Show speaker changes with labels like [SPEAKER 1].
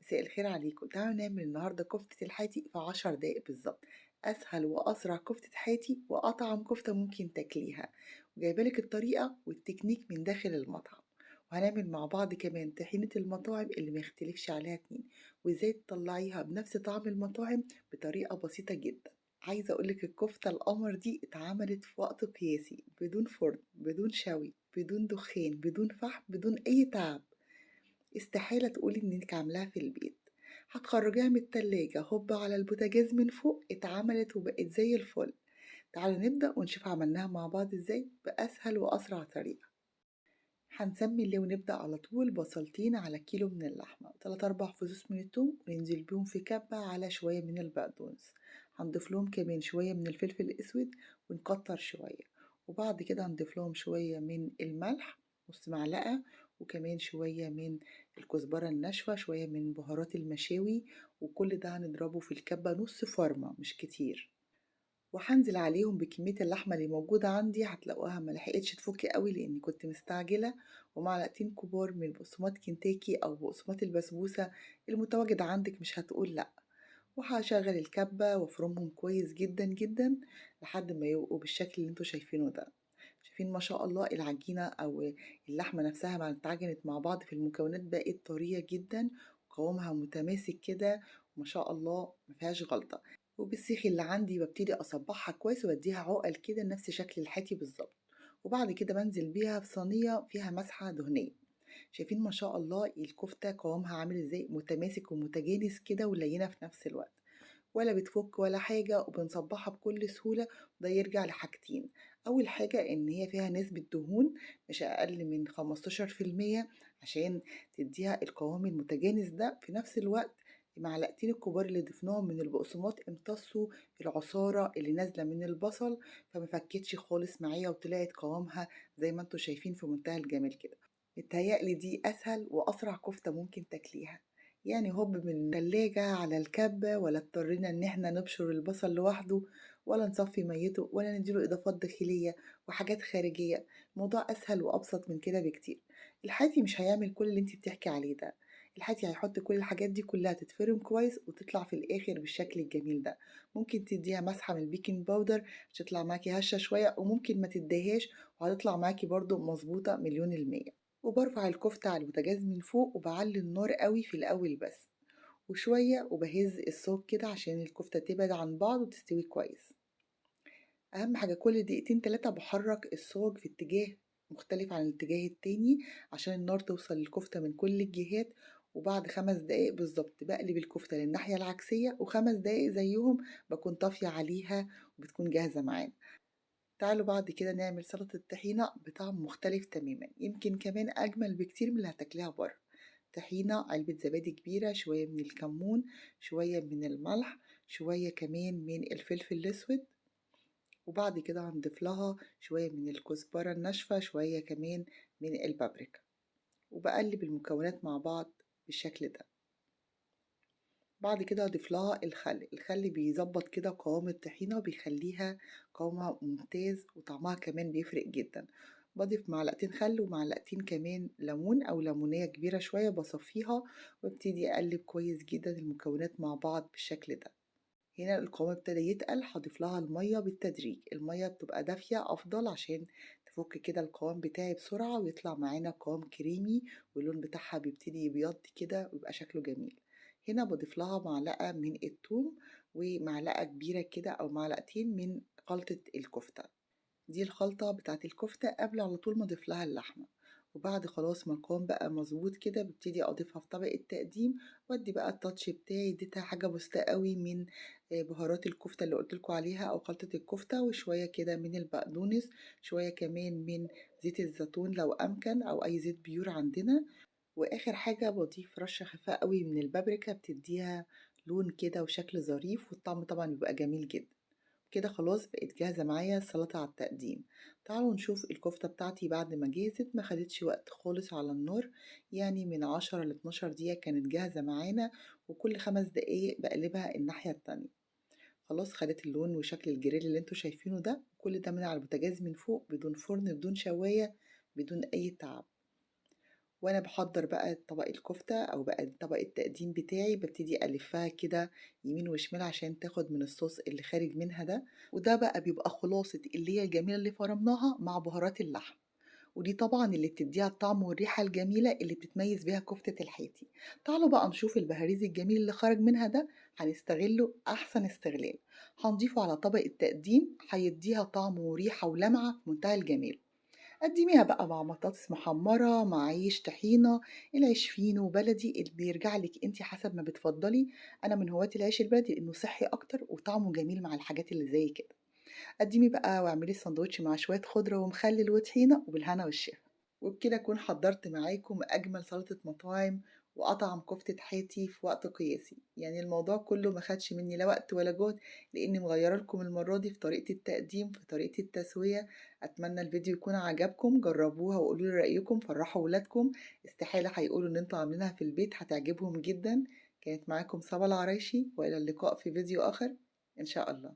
[SPEAKER 1] مساء الخير عليكم. تعالوا نعمل النهارده كفتة الحاتي في 10 دقايق بالظبط. أسهل وأسرع كفتة حاتي وأطعم كفتة ممكن تاكليها، وجايبالك الطريقة والتكنيك من داخل المطعم. وهنعمل مع بعض كمان طحينة المطاعم اللي ما يختلفش عليها اتنين، وازاي تطلعيها بنفس طعم المطاعم بطريقة بسيطة جدا. عايزة أقولك الكفتة القمر دي اتعملت في وقت قياسي، بدون فرن، بدون شوي، بدون دخان، بدون فحم، بدون أي تعب. استحالة تقولي إنك عاملاها في البيت. هتخرجيها من التلاجة هوب على البوتاجاز من فوق، اتعملت وبقت زي الفل. تعالوا نبدأ ونشوف عملناها مع بعض ازاي بأسهل وأسرع طريقة. هنسمي اللي ونبدأ على طول. بصلتين على كيلو من اللحمة، 3-4 فصوص من التوم، وننزل بيهم في كبة على شوية من البقدونس. هنضيف لهم كمان شوية من الفلفل الأسود ونكتر شوية، وبعد كده هنضيف لهم شوية من الملح نص معلقة، وكمان شوية من الكزبرة الناشفة، شوية من بهارات المشاوي، وكل ده هنضربه في الكبة نص فرمة مش كتير. وهنزل عليهم بكمية اللحمة اللي موجودة عندي، هتلاقوها ما لحقتش تفك قوي لأني كنت مستعجلة، ومعلقتين كبار من بقسماط كنتاكي أو بقسماط البسبوسة المتواجد عندك، مش هتقول لأ. وهشغل الكبة وافرمهم كويس جدا جدا لحد ما يبقوا بالشكل اللي انتوا شايفينه ده. شايفين ما شاء الله العجينة أو اللحمة نفسها بعد ما اتعجنت مع بعض في المكونات بقت طرية جدا وقوامها متماسك كده ما شاء الله، ما فيهاش غلطة. وبالسيخ اللي عندي ببتدي أصبعها كويس وبديها عقل كده نفس شكل الحاتي بالظبط، وبعد كده بنزل بيها في صينية فيها مسحة دهنية. شايفين ما شاء الله الكفتة قوامها عامل ازاي، متماسك ومتجانس كده ولينة في نفس الوقت، ولا بتفك ولا حاجة، وبنصبعها بكل سهولة. وده يرجع لحاجتين، أول حاجة إن هي فيها نسبة دهون مش أقل من خمستاشر في المية عشان تديها القوام المتجانس ده. في نفس الوقت المعلقتين الكبار اللي ضفناهم من البقسماط امتصوا العصارة اللي نازلة من البصل، فما فكتش خالص معايا وطلعت قوامها زي ما انتوا شايفين في منتهى الجمال كده. متهيألي دي أسهل وأسرع كفتة ممكن تاكليها، هوب من التلاجة على الكبة، ولا اضطرينا إن احنا نبشر البصل لوحده ولا نصفي ميته ولا نديله إضافات داخلية وحاجات خارجية. الموضوع أسهل وأبسط من كده بكتير. الحاتي مش هيعمل كل اللي انتي بتحكي عليه ده، الحاتي هيحط كل الحاجات دي كلها تتفرم كويس وتطلع في الآخر بالشكل الجميل ده. ممكن تديها مسحة من البيكنج باودر عشان تطلع معاكي هشة شوية، وممكن ما تديهاش وهتطلع معاكي برضو مظبوطة مليون المية. وبرفع الكفتة على البوتاجاز من فوق وبعلي النار قوي في الأول بس وشوية، وبهز الصاج كده عشان الكفتة تبعد عن بعض وتستوي كويس. أهم حاجة كل دقيقتين تلاتة بحرك الصاج في اتجاه مختلف عن الاتجاه التاني عشان النار توصل للكفتة من كل الجهات. وبعد 5 دقايق بالظبط بقلب الكفتة للناحية العكسية، وخمس دقايق زيهم بكون طافية عليها وبتكون جاهزة معانا. تعالوا بعد كده نعمل سلطة الطحينة بطعم مختلف تماما، يمكن كمان أجمل بكتير من اللي هتاكليها بره. طحينة، علبة زبادي كبيرة، شوية من الكمون، شوية من الملح، شوية كمان من الفلفل الأسود، وبعد كده هنضيف لها شوية من الكزبرة الناشفة، شوية كمان من البابريكا، وبقلب المكونات مع بعض بالشكل ده. بعد كده هضيف لها الخل. الخل بيظبط كده قوام الطحينة وبيخليها قوامها ممتاز وطعمها كمان بيفرق جدا. بضيف معلقتين خل ومعلقتين كمان ليمون او ليمونية كبيرة شوية بصفيها، وابتدي اقلب كويس جدا المكونات مع بعض بالشكل ده. هنا القوام ابتدى يتقل، هضيف لها المية بالتدريج. المية بتبقى دافية افضل عشان تفك كده القوام بتاعي بسرعة ويطلع معانا قوام كريمي، واللون بتاعها بيبتدي يبيض كده ويبقى شكله جميل. هنا بضيف لها معلقة من الثوم ومعلقة كبيرة كده أو معلقتين من خلطة الكفتة. دي الخلطة بتاعت الكفتة قبل على طول ما اضيف لها اللحمة. وبعد خلاص ما القوام بقى مظبوط كده ببتدي اضيفها في طبق التقديم، وادي بقى التاتش بتاعي. اديتها حاجة بسيطة قوي من بهارات الكفتة اللي قلت لكم عليها او خلطة الكفتة، وشوية كده من البقدونس، شوية كمان من زيت الزيتون لو امكن او اي زيت بيور عندنا. واخر حاجة بضيف رشة خفيفة قوي من البابريكا بتديها لون كده وشكل ظريف، والطعم طبعا بيبقى جميل جدا. كده خلاص بقت جاهزة معايا السلطة على التقديم. تعالوا نشوف الكفتة بتاعتي بعد ما جهزت. ما خدتش وقت خالص على النار، من 10 ل 12 دقيقة كانت جاهزة معانا، وكل 5 دقايق بقلبها الناحية التانية. خلاص خدت اللون وشكل الجريل اللي انتوا شايفينه ده، كل ده من على البوتاجاز من فوق بدون فرن بدون شواية بدون أي تعب. وأنا باحضّر بقى طبق الكفتة أو بقى طبق التقديم بتاعي، بابتدي ألفّها كده يمين وشمال عشان تاخد من الصوص اللي خارج منها ده، وده بقى بيبقى خلاصة الليّة الجميلة اللي فرمناها مع بهارات اللحم، ودي طبعًا اللي بتدّيها الطعم والريحة الجميلة اللي بتتميز بيها كفتة الحاتي. تعالوا بقى نشوف البهاريز الجميل اللي خرج منها ده، هنستغله أحسن استغلال، هنضيفه على طبق التقديم، هيديها طعم وريحة ولمعة في منتهى الجمال. قدميها بقى مع بطاطس محمرة، مع عيش طحينة، العيش فينو بلدي اللي بيرجع لك انت حسب ما بتفضلي. أنا من هواة العيش البلدي لأنه صحي أكتر وطعمه جميل مع الحاجات اللي زي كده. قدمي بقى واعملي الساندوتش مع شوية خضرة ومخلل وطحينة، وبالهنا والشفا. وبكده أكون حضرت معاكم أجمل سلطة مطاعم وأطعم كفتة حاتي في وقت قياسي. الموضوع كله ما خدش مني لا وقت ولا جهد، لأني مغيرة لكم المرة دي في طريقة التقديم، في طريقة التسوية. أتمنى الفيديو يكون عجبكم، جربوها وقولوا لي رأيكم، فرحوا ولادكم، استحالة هيقولوا إن انتوا عاملينها في البيت، هتعجبهم جدا. كانت معاكم صبا العرايشي، وإلى اللقاء في فيديو آخر إن شاء الله.